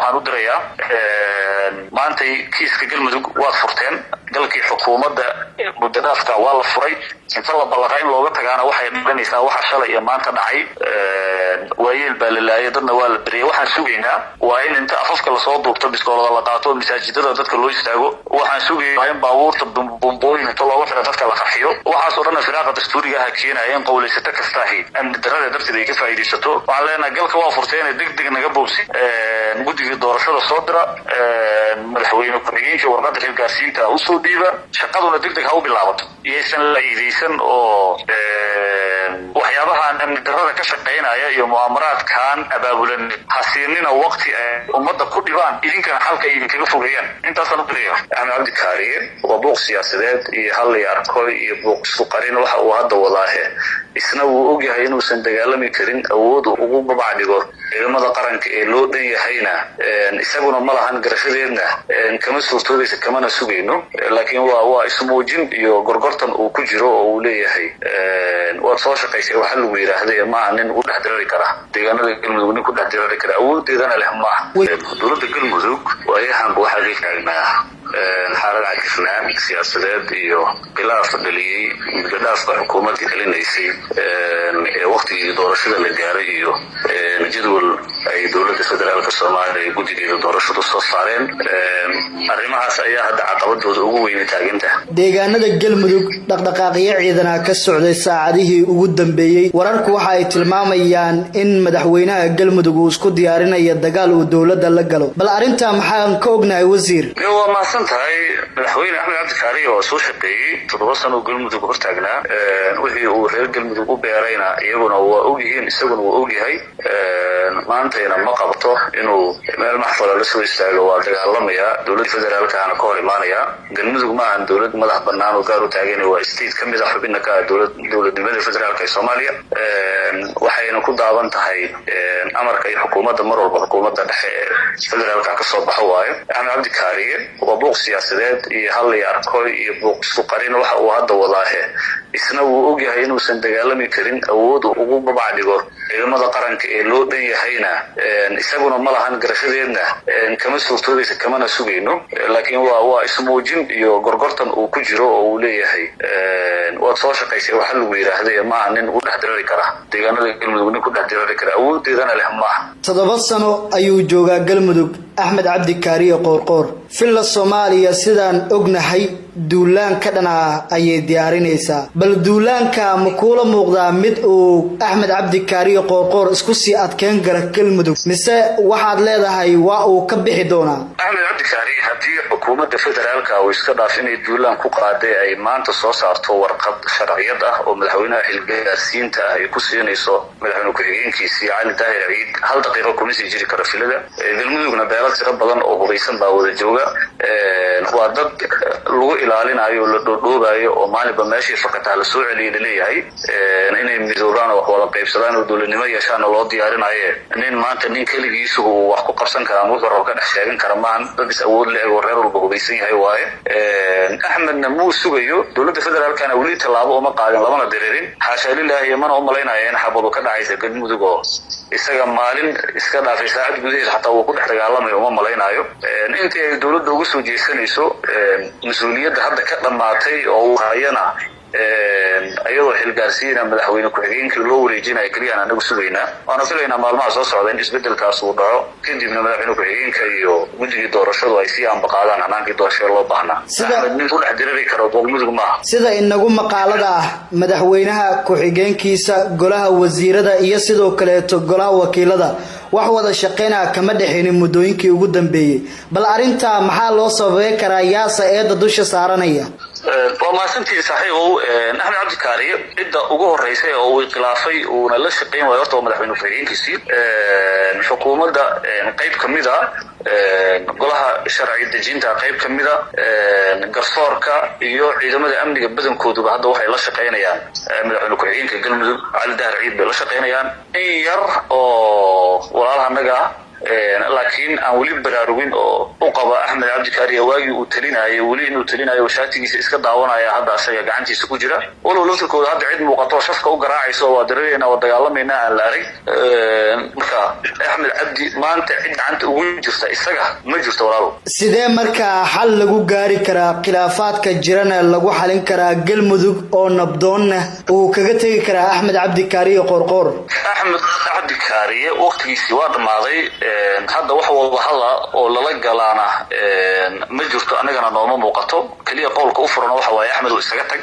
Waxaan u dirayaa, maantay kiiska Galmudug waad furteen, galkii xukuumadda muddadhaafka waa la furay. Inta la ballaqa in looga tagaana waxay dhalinaysaa waxa shalay iyo maanta dhacay. Waayeel baa la laayay, dadna waa la beriyay. Waxaan sugaynaa waa in inta afafka lasoo duubto, biskoolada la qaato, masaajidada dadka loo istaago. Waxaan sugaya waa in baabuurta bumbooyin inta looga xiro dadka la qarxiyo. Waxaasoo dhanna firaaqa dastuuriga aha keenaya in qowlaysato kastaahi amni darrada darteed ay ka faa'iidaysato. Waxaan leenahay, galka waa furteene, deg deg naga boobsi, guddigii doorashada soo dira, madaxweyne ku-xigeenka warqadda xilgaarsiinta usoo dhiiba, shaqaduna deg deg ha u bilaabato. Iyaysan la iidaysan oo waxyaabahan amni darrada ka shaqaynaya iyo mu'aamaraadkan abaabulan ha siinina waqti ay ummadda ku dhibaan, idinkana xalka ay idinkaga fogeeyaan. Intaasaan u diraya. Axmed Cabdi Kaariye waa buuq siyaasadeed iyo hallay arko iyo buuq isku qarin waxa uu hadda wadaahe. Isna wuu ogyahay inuusan dagaalami karin, awood ugu babac dhigo ciidamada qaranka ee loo dhan yahayna isaguna ma lahan, garashadeedna kama suurtoobaysa, kamana sugayno. Laakiin waa ismuujin iyo gorgortan uu ku jiro oo uu leeyahay waad soo shaqaysay waxa lagu yidhaahday. Maaha nin u dhex dirari kara deegaanada Galmudug, nin ku dhex dirari kara awoodeedana leh maaha. Dowladda Galmudug waayahanba waxaa ka taagnaa xaalad cakifnaan siyaasadeed iyo khilaaf dhaliyey muddadhaafka xukuumaddii dhalinaysay ee waktigii doorashada la gaaray iyo jadwal ay dowladda federaalka Soomaaliya guddigeeda doorashadu soo saareen. Arrimahaas ayaa hadda caqabadooda ugu weyna taaganta. Deegaanada Galmudug dhaqdhaqaaqyo ciidanaa ka socday saacadihii ugu dambeeyey. Wararku waxa ay tilmaamayaan in madaxweynaha Galmudug uu isku diyaarinayo dagaal uu dowladda la galo. Bal arrintaa maxaan ka ognahay, wasiir? Waa mahadsan tahay. Madaxweyne Axmed Cabdi Kaariye oo soo shaqeeyey 7 sano oo Galmudug hortaagnaa, wixii uu reer Galmudug u beerayna iyaguna waa ogyihiin, isaguna waa ogyahay. Maantayna ma qabto inuu meel maxfala la soo istaago waa dagaalamayaa, dowladda federaalkana ka hor imaanaya. Galmudug ma ahan dowlad madax banaan oo gaar u taagan, waa state ka mid a xubina ka ah dowladnimada federaalka ee Soomaaliya, waxayna ku daaban tahay amarka iyo xukuumadda mar walba xukuumadda dhexe ee federaalka ka soo baxo waayo. Axmed Cabdi Kaariye waa buuq siyaasadeed iyo hallay arko iyo buuq isku qarin waxa uu hadda wadaahe. Isna wuu ogyahay inuusan dagaalami karin, awood ugu babac dhigo ciidamada qaranka ee loo dhan yahayna isaguna ma lahan, garashadeedna kama suurtoobaysa, kamana sugayno. Laakiin waa ismuujin iyo gorgortan uu ku jiro oo uu leeyahay waad soo shaqaysay waxa lagu yidhaahday. Maaha nin u dhex dirari kara deegaanada Galmudug, nin ku dhex dirari kara awoodeedana leh maaha. 7 sano ayuu joogaa Galmudug Axmed Cabdi Kaariye Qoorqoor. Villa Soomaaliya, sidaan ognahay, duulaan ka dhan ah ayay diyaarinaysaa. Bal duulaanka ma kuula muuqdaa mid uu Axmed Cabdi Kaariye Qoorqoor isku sii adkeyn kara Galmudug, mise waxaad leedahay waa uu ka bixi doonaa? Axmed Cabdi Kaariye, haddii xukuumadda federaalka uu iska dhaaf inay duulaan ku qaaday ay maanta soo saarto warqad sharciyad ah oo madaxweynaha xilgaarsiinta ah ay ku siinayso madaxweyne ku-xigeenkiisii Cali Daahir Ciid, hal daqiiqo kuma sii jiri karo filada Galmudugna. Beelo tiro badan oo hubaysan baa wada jooga. Waa dad lagu ilaalinayo, la dhoodhoobayo oo maalinba meeshii fakataa la soo celiyay laleeyahay. Inay midoobaan oo wax wada qaybsadaan oo dowladnimo yeeshaana loo diyaarinaye. Nin maanta nin keligiisu uu wax ku qabsan kara ama wuxuu rabo ka dhex sheegan kara maahan. Dad is awood le oo reer walba hubaysan yahay waaye. Axmedna muu sugayo, dowladda federaalkana weli tallaabo uma qaadin, lamana diririn, xaashaa lilaahi. Mana u malaynaya in xabadu ka dhacaysa Galmudug oo isaga maalin iska dhaafay, saacad gudaheed xataa uu ku dhex dagaalamayo uma malaynayo. Intii ay dowladda uga soo jeesanayso mas-uuliyadda hadda ka dhammaatay oo uu hayana, iyadoo xilgaarsiina madaxweyne ku-xigeenkii loo wareejinaya keliyaan anagu sugaynaa. Waana filaynaa maalmaha soo socda in isbedelkaas uu dhaco, kadibna madaxweyne ku-xigeenka iyo guddigii doorashadu ay sii ambaqaadaan hanaankii doorashada loo baahnaa. Axmed nin ku dhex diriri karo Galmudug maaha. Sida inagu maqaalada ah, madaxweynaha, ku-xigeenkiisa, golaha wasiirada iyo sidoo kaleeto golaha wakiilada wax wada shaqeynaa kama dhexaynin muddooyinkii ugu dambeeyey. Bal arrintaa maxaa loo sababey karaa? Yaasa eedda dusha saaranaya? Waa mahadsantihi, saaxiibow. Axmed Cabdi Kaariye cidda ugu horreysay oo uu khilaafay uuna la shaqayn waayo horta waa madaxweyne ku-xigeenkiisii, xukuumadda qayb ka mid a, golaha sharci dejinta qayb ka mida, garsoorka iyo ciidamada amniga badankooduba hadda waxay la shaqaynayaan madaxweyne ku-xigeenka Galmudug Cali Dahar Ciid bay la shaqaynayaan. In yar oo walaalaha annaga ah, laakiin Laakiin aan weli baraarugin oo u qaba Axmed Cabdi Kaariye waagii uu talinayay weli inuu talinayo oo shaatigiisa iska daawanaya hadda asaga gacantiisa ku jira, walow laftirkooda hadda cid muuqato shafka u garaacayso waa darareena waa dagaalamayna aan la arag. Marka Axmed Cabdi maanta cid gacanta ugu jirta isaga ma jirto, walaalo. Sidee markaa xal lagu gaari karaa khilaafaadka jirana lagu xalin karaa, Galmudug oo nabdoonna uu kaga tegi karaa Axmed Cabdi Kaariye Qoorqoor? Axmed Cabdi Kaariye waqtigiisii waa dhammaaday. Hadda wax wadahadla oo lala galaana ma jirto, annagana nooma muuqato. Keliya qowlka u furan waxa waaye: Axmed oo isaga tag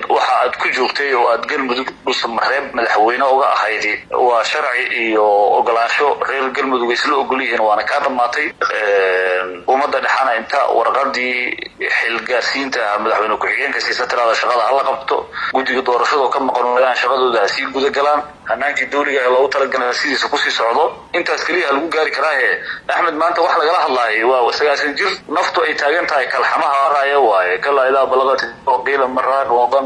waxa aad ku joogtay oo aad Galmudug Dhuusamareeb madaxweyne uga ahayd. Waa sharci iyo ogolaansho reer Galmudug isla ogol yihiin, waana kaa dhammaatay. Ummadda dhexana inta warqadii xilgaarsiinta ah madaxweyne ku-xigeenka siisa, tirada shaqada hala qabto, guddiga doorashadoo ka maqan waayaan shaqadooda ha sii guda galaan, hanaankii dawliga ee loogu talagalay sidiisa kusii socdo. Intaas keliya lagu gaari karaahe. Axmed maanta wax lagala hadlaayo waa 90 jir naftu ay taagan tahay, kalxamaha araya waaye. كلا إذا بلغت قيل من راق وظن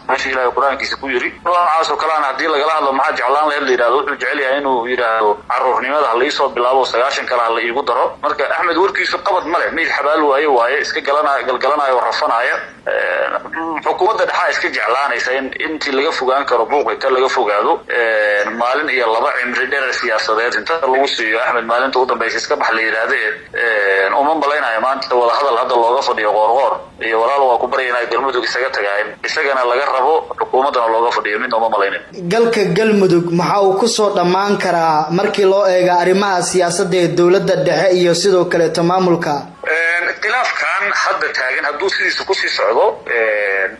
meesha Ilaahay Qur-aankiisa ku yiri noocaas oo kaleana haddii lagala hadlo, maxaa jeclaan lahayd la yidhahdo, wuxuu jecel yahay inuu yidhaahdo caruurnimada ha laisoo bilaabo, 90 kale ha la iigu daro. Marka Axmed warkiisu qabad ma leh, meyd xabaal waaye waaye iska galanaya, galgalanaya oo rafanaya. Xukuumadda dhexaa iska jeclaanaysa in intii laga fogaan karo buuq inta laga fogaado, maalin iyo laba cimri dherer siyaasadeed inta lagu siiyo Axmed, maalinta u dambaysa iska bax la yidhaahde. Uma malaynayo maanta wadahadal hadda looga fadhiyo Qoorqoor iyo walaal waa ku baryaynaa Galmudug isaga tagaa isagana laga rabo, xukuumaddana looga fadhiyo, midna uma malaynayo. Galka Galmudug maxaa uu kusoo dhammaan karaa markii loo eega arrimaha siyaasadda ee dowladda dhexe iyo sidoo kaleeto maamulka? Khilaafkan hadda taagan hadduu sidiisa kusii socdo,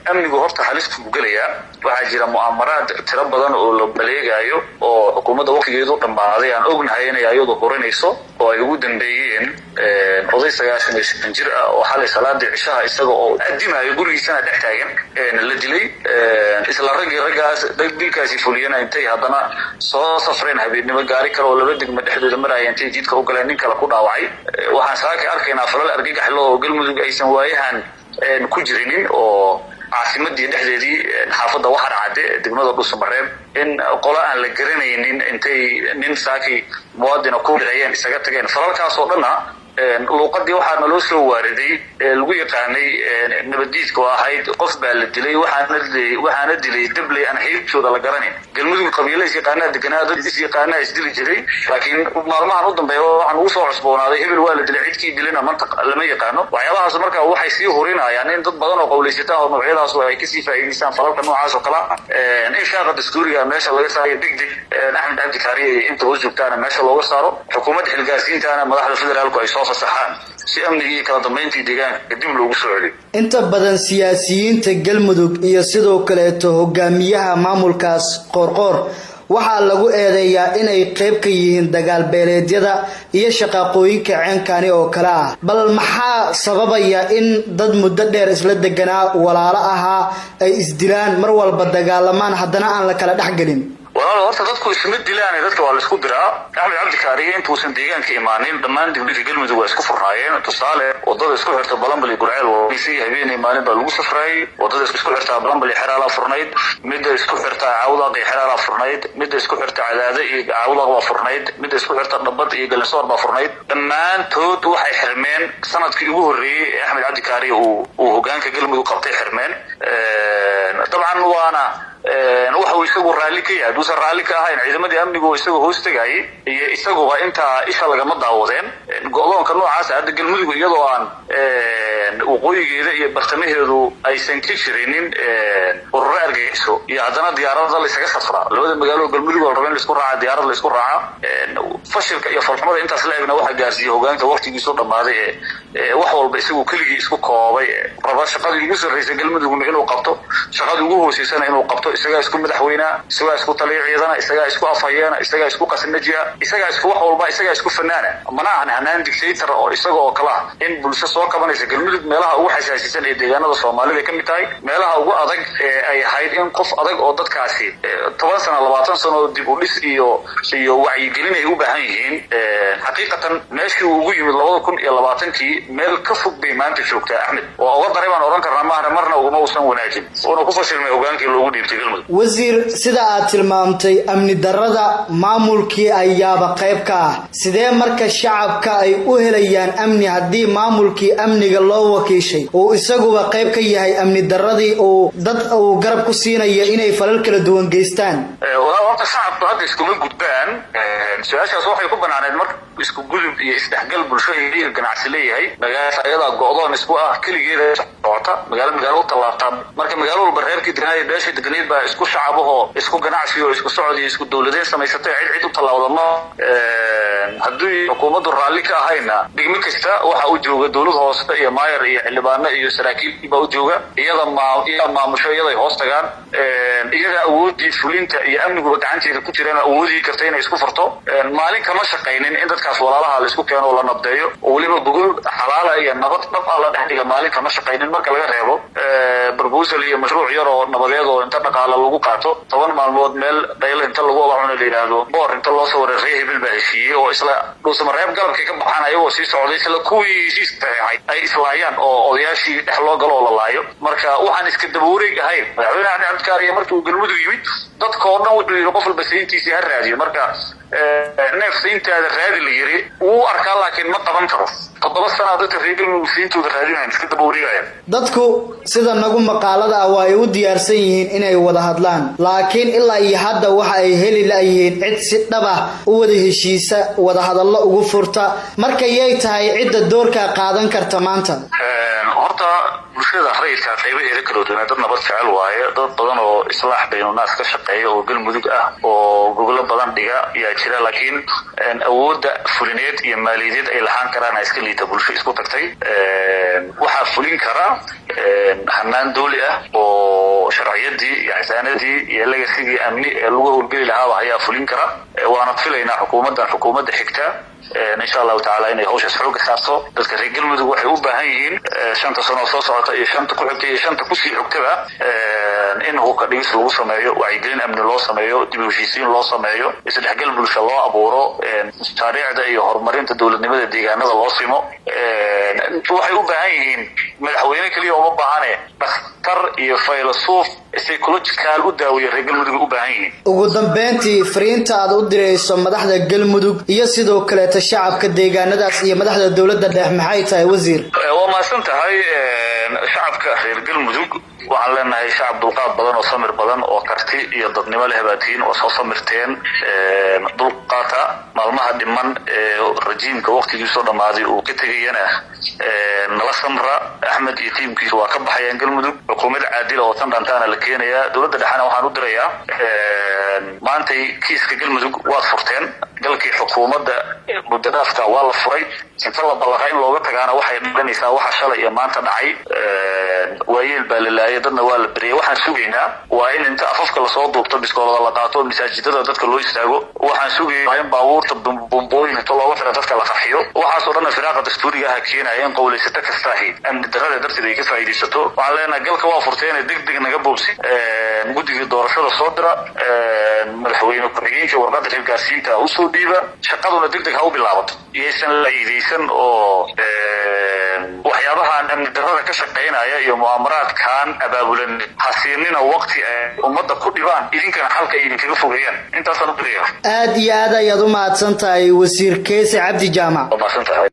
amnigu horta halis buu gelayaa. Waxaa jira mu'amaraad tiro badan oo la baleegaayo oo xukuumadda waqtigeedu dhammaaday aan ognahay inay ayadu hurinayso, oo ay ugu dambeeyeen oday 95 jir ah oo xalay salaadii cishaha isaga oo adimayo gurigiisana dhex taagan la dilay. Isla raggii raggaas dilkaasi fuliyana intay haddana soo safreen habeennimo, gaari kale oo laba degmo dhexdooda maraya intay jidka u galeen nin kale ku dhaawacay. Waxaan saaka arkaynaa falal argagaxlo oo Galmudug aysan waayahan ku jirinin, oo caasimadii dhexdeedii xaafadda Waxar Cadde, degmada Dhuusamareeb, in qolo aan la garanaynin intay nin saaki muwaadina ku dirayeen isaga tageen. Falalkaas oo dhanna luuqadii waxaa naloo soo waariday ee lagu yaqaanay nabaddiidka oo ahayd qof baa la dilay, waxaana dilay dabley aan haybtooda la garanayn. Galmudug qabiilo is yaqaanaa deganaa, dad is yaqaanaa isdili jiray, laakiin maalmahan u dambeeya waxaan ugu soo cusboonaaday hebel waa la dilay, cidkii dilina mantaq lama yaqaano. Waxyaabahaas marka waxay sii hurinayaan in dad badan oo qowlaysata oo noocyadaas ay kasii faa'iidaystaan falalka noocaas oo kala in shaaqa dastuuriga meesha laga saarayo degdeg, Axmed Cabdi Kaariye inta hoos joogtaana meesha looga saaro, xukuumadda xilgaarsiintaana madaxda federaalku ay soo fasaxaan si amnigii iyo kala dambeyntii deegaanka dib loogu soo celiyo. Inta badan siyaasiyiinta Galmudug iyo sidoo kaleeto hogaamiyaha maamulkaas Qoorqoor waxaa lagu eedeeyaa inay qayb ka yihiin dagaal beeleedyada iyo shaqaaqooyinka ceenkani oo kale ah. Bal maxaa sababaya in dad muddo dheer isla deganaa, walaalo ahaa, ay isdilaan, mar walba dagaalamaan, haddana aan la kala dhexgelin? Walaalo, horta dadku isma dilaan, dadka waa la isku diraa. Axmed Cabdi Kaariye intuusan deegaanka imaanin dhammaan degmooyinka Galmudug waa isku furnaayeen. Tusaale, wadada isku xirta Balambal iyo Gurceel si habeenay maalin baa lagu safraayay. Wadada isku xirtaa Balambal iyo Xeraalaa furnayd, midda isku xirtaa Cawdaq iyo Xeraalaa furnayd, midda isku xirta Cadaade iyo Cawdaq baa furnayd, midda isku xirta Dhabad iyo Galinsoor baa furnayd. Dhammaantood waxay xirmeen sanadkii ugu horreeyey ee Axmed Cabdi Kaariye uu hogaanka Galmudug qabtay xirmeen. Dabcan waana waxa uu isagu raalli ka yahay. Hadduusan raalli ka ahayn, ciidamadii amnigu isagoo hoos tegayay iyo isaguba intaa isha lagama daawadeen go'doonka noocaasa. Hadda Galmudug iyadoo aan waqooyigeeda iyo bartamaheedu aysan ka jirinin ururo argagixiso iyo haddana diyaarada laysaga safraa labada magaalo Galmudug oo la raba in laisku raaca, diyaarad laisku raaca. Fashilka iyo falxumada intaas la egna waxaa gaarsiiyey hogaanka waqtigiisu dhammaaday ee wax walba isagu keligii isku koobay, raba shaqadii ugu sarraysay Galmudugna inuu qabto, shaqadii ugu hooseysana inuu qabto. Isagaa isku madaxweynaa, isagaa isku taliya ciidana, isagaa isku afhayeena, isagaa isku qasnajiya, isagaa isku wax walba, isagaa isku fanaana. Mana ahan hanaan dictator oo isaga oo kale ah in bulsho soo kabanaysa. Galmudug meelaha ugu xasaasisan ee deegaanada Soomaalida ka mid tahay, meelaha ugu adag ee ay ahayd in qof adag oo dadkaasi 10 sano, 20 sano dib u dhis iyo wacyigelin ay u baahan yihiin. Xaqiiqdii Xaqiiqatan, meeshii uu ugu yimid 2020-kii meel ka fog bay maanta joogtaa Axmed. Waa uga daray baan odhan karnaa, maahna marna uguma uusan wanaajin, uuna ku fashilmay hogaankii loogu dhiibtay Galmudug. Wasiir, sida aad tilmaamtay, amni darrada maamulkii ayaaba qayb ka ah. Sidee marka shacabka ay u helayaan amni haddii maamulkii amniga loo wakiishay uu isaguba qayb ka yahay amni darradii, uu dad uu garab ku siinayo inay falal kala duwan geystaan? Horta shacabku hadda iskuma gudbaan. Su-aashaas waxay ku banaaneed marka isku gudub iyo isdhexgal bulsho iyo ganacsi leeyahay. Magaala ayadaa go'doon isku ah, keligeeda socota, magaalo magaalo u tallaabtaa. Marka magaalo walba reerkii deganaay, beesha deganayd baa isku shacabahoo isku ganacsi oo isku socod iyo isku dowladeen samaysatay. Cid cid u tallaabda ma. Haddii xukuumaddu raalli ka ahayna, degmo kasta waxa u jooga dowlad hoose iyo maayar iyo xildhibaano iyo saraakiil baa u jooga. Iyada iyaga maamusho, iyaday hoos tagaan, iyaga awoodii fulinta iyo amniguba gacanteeda ku jiraan, awoodii karta inay isku furto. Maalin kama shaqaynin in dadkaas walaalaha la isku keeno oo la nabdeeyo, oo weliba gogol xalaala iyo nabad dhab ah la dhex dhiga. Maalin kama shaqaynin, marka laga reebo proposal iyo mashruuc yar oo nabadeed oo inta dhaqaala lagu qaato 10 maalmood meel dhaylo inta lagu wada cuno la yidhaahdo, boor inta loo soo waray, ree hebel baa heshiiyey, oo isla Dhuusamareeb galabkay ka baxaan ayagoo sii socday, isla kuwii heshiis saxeexay ay islaayaan oo odayaashii dhex loo galo oo la laayo. Marka waxaan iska dabawareeg ahayn, madaxweyne Axmed Cabdikaariye markii uu Galmudug yimid, dadkoo dhan wuxuu yidhi qof walba sayntiisii ha raadiyo. Marka neef sayntaada raadi la yiri wuu arkaa, laakiin ma qaban karo. 7 sanaa dadka reer Galmudug sayntooda raadinayan, iska daba wareegayaan. Dadku sida nagu maqaalada ah waa ay u diyaarsan yihiin inay wada hadlaan, laakiin ilaa iyo hadda waxa ay heli la'yihiin cid si dhab ah u wada heshiisa, wada hadallo ugu furta. Marka yay tahay cidda doorkaa qaadan karta maanta? Horta bulshada rayidka qaybaheeda kala duwan dad nabad jecel waaye. Dad badan oo islaax baynunaas ka shaqeeya oo Galmudug ah oo gogolo badan dhiga yaa jira, laakiin awoodda fulineed iyo maaliyadeed ay lahaan karaan iska liita. Bulsho isku tagtay waxaa fulin kara hanaan dooli ah oo sharciyadii iyo xasaanadii iyo legacy-gii amni ee lagu howlgeli lahaaba ayaa fulin kara. Waana filaynaa xukuumaddan, xukuumadda xigta, insha Allahu tacala, inay hawshaas xooga saarto. Dadka reer Galmudug waxay u baahan yihiin 5-ta sano soo socota iyo 5-ta ku xigta iyo 5-ta kusii xigtaba in hubka dhigis lagu sameeyo, wacyigelin amni loo sameeyo, dib u heshiisiin loo sameeyo, isdhexgal bulsha loo abuuro, mashaariicda iyo horumarinta dowladnimada deegaanada loo simo. Waxay u baahan yihiin madaxweyne keliya uma baahane, dhakhtar iyo faylasuuf psychological u daaweeya reer Galmudug u baahan yihiin. Ugu dambeyntii, fariinta aad u dirayso madaxda Galmudug iyo sidoo kaleeta shacabka deegaanadaas iyo madaxda dowladda dhex maxay tahay, wasiir? Waa mahadsan tahay. Shacabka reer Galmudug waxaan leenahay shacab dulqaad badan oo samir badan oo karti iyo dadnimo leh baatiin oo soo samirteen. Dulqaata maalmaha dhiman ee rajiimka waqtigiisoo dhammaaday uu ka tegayana nala samra. Axmed iyo tiimkiisu waa ka baxayaan Galmudug, xukuumad caadila oo tan dhantaana la keenayaa. Dowladda dhexena waxaan u dirayaa, maantay kiiska Galmudug waad furteen, galkii xukuumadda muddadhaafka waa la furay. Inta la ballaqa in looga tagaana waxay dhalinaysaa waxa shalay iyo maanta dhacay. Waayeel baa la laayay, dadna waa la beriyay. Waxaan sugaynaa waa in inta afafka lasoo duubto, biskoolada la qaato, masaajidada dadka loo istaago. Waxaan sugaynaa in baabuurta bumbooyin inta looga xiro dadka la qarxiyo. Waxaasoo dhanna firaaqa dastuuriga aha keenaya in qowlaysato kastaahi amni darrada darteed ay ka faa'iidaysato. Waxaan leenahay galka waa furteene deg deg naga boobsi, guddigii doorashada soo dira, madaxweyne ku-xigeenka warqadda xilgaarsiinta usoo dhiiba, shaqaduna deg deg ha u bilaabato. Iyaysan la iidaysan oo waxyaabahan amni darrada ka shaqaynaya iyo mu'aamaraadkan abaabulan hasiinina waqti ay ummadda ku dhibaan, idinkana xalka ay idinkaga fogeeyaan. Intaasaan u diraya. Aad iyo aad ayaad u mahadsan tahay, wasiir Keese Cabdi Jaamac. Waa mahadsan tahay.